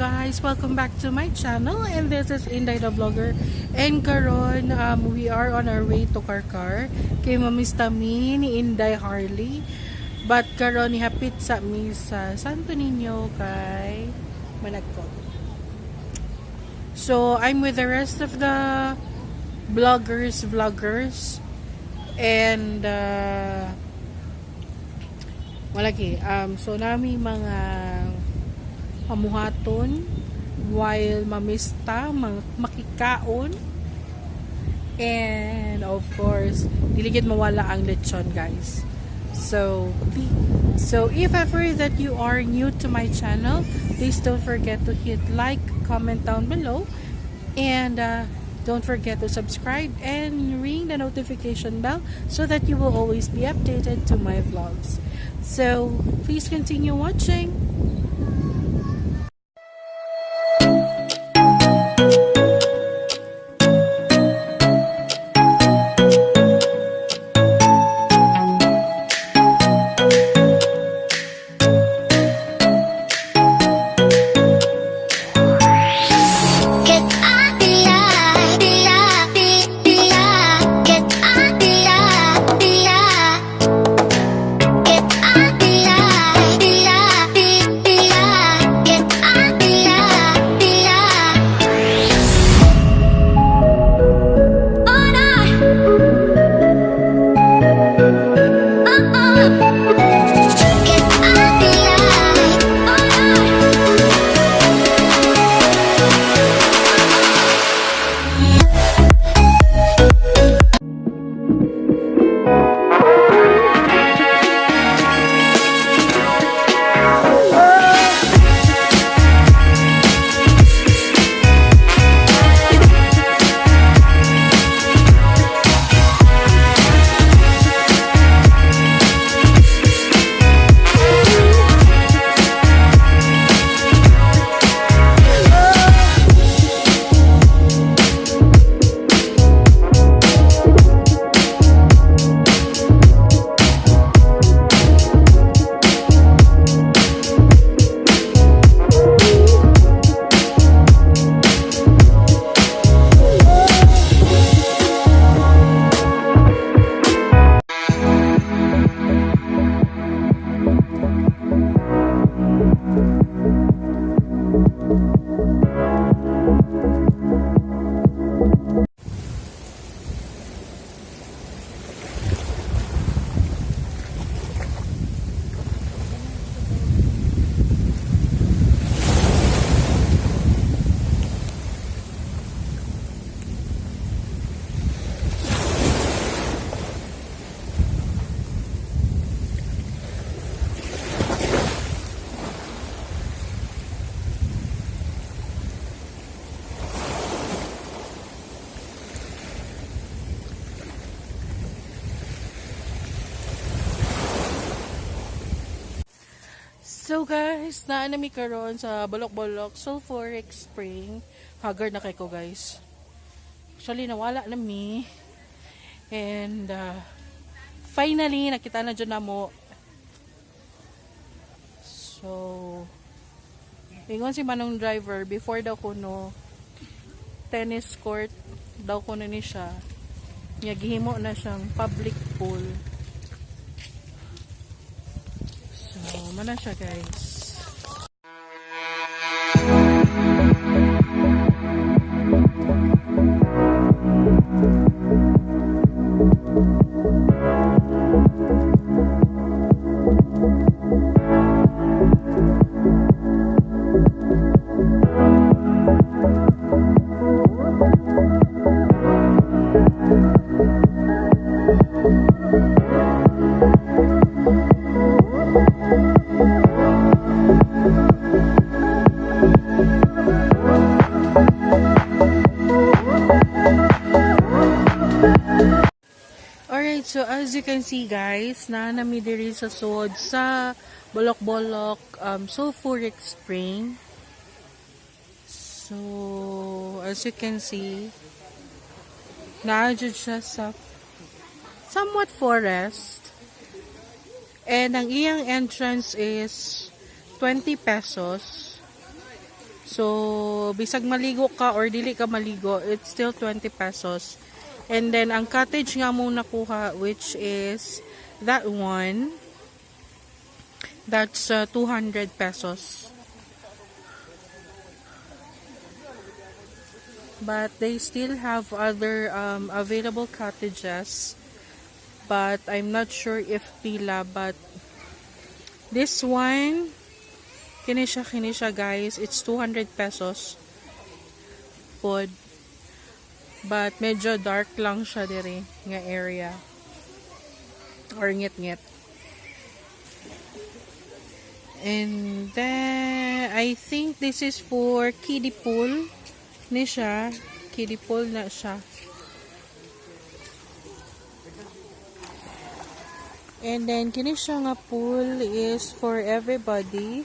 guys, welcome back to my channel, and this is Inday the vlogger. And karon we are on our way to Karkar kay mamista mi ni Inday Harley, but karon ihapit sa mi sa Santo Niño kay Ma2ke. So I'm with the rest of the vloggers, and so nami mga pamuhaton while mamista, makikaon, and of course diligid mawala ang lechon, guys. So if ever that you are new to my channel, please don't forget to hit like, comment down below, and don't forget to subscribe and ring the notification bell so that you will always be updated to my vlogs. So please continue watching. So guys, naanami karon sa Bolok-Bolok Sulfuric Spring. Haggard na kay ko, guys. Actually nawala na mi. And finally nakita na dyan na mo. So ingon si manong driver, before daw kuno tennis court daw kuno ni siya. Nya gihimo na siyang public pool. So, mana siya, guys. So as you can see, guys, naanami diri sa sud sa Bolok-Bolok Sulfuric Spring. So as you can see, naadyo siya sa somewhat forest, and ang iyang entrance is 20 pesos. So, bisag maligo ka or dili ka maligo, it's still 20 pesos. And then, ang cottage nga mong nakuha, which is that one, that's 200 pesos. But they still have other available cottages. But I'm not sure if pila, but this one, kini siya guys, it's 200 pesos pod. But medyo dark lang siya diri nga area. Or ngit-ngit. And then, I think this is for kiddie pool. Ni siya. Kiddie pool na siya. And then, kini siya nga pool is for everybody.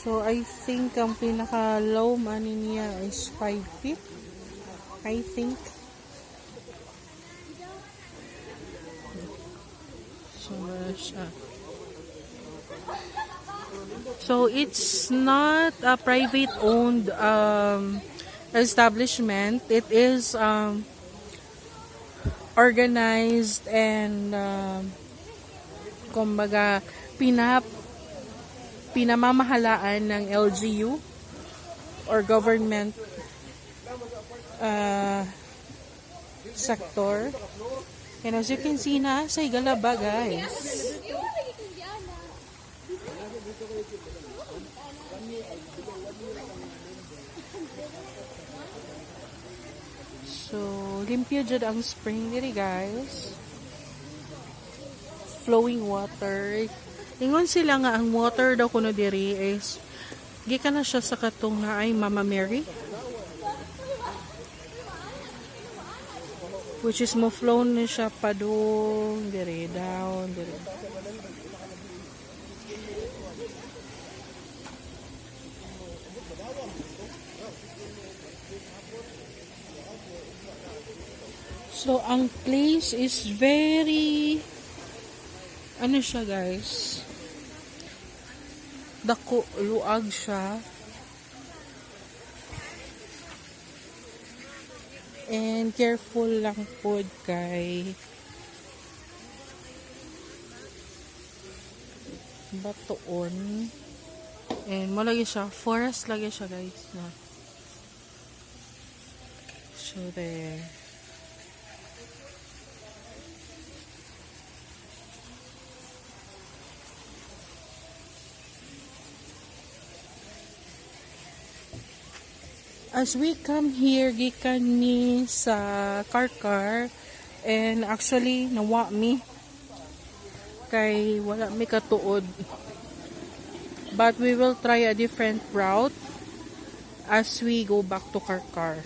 So, I think ang pinaka-low money niya is 5 feet. I think. So, siya. So, it's not a private-owned establishment. It is organized and kumbaga pinamamahalaan ng LGU or government sector. And as you can see na sa Igalaba guys. So, limpyo jud ang spring diri guys. Flowing water. Ingon sila nga ang water daw kuno diri is gikan na siya sa katong na ay Mama Mary. Which is mo flow na siya padung diri down diri. So, ang place is very, ano siya guys, dako, luag siya. And careful lang po kay batoon. And malagi siya, forest lagi siya guys. Na. So, there. As we come here, gikan mi sa car and actually nawa mi kay wala mi katuod. But we will try a different route as we go back to car.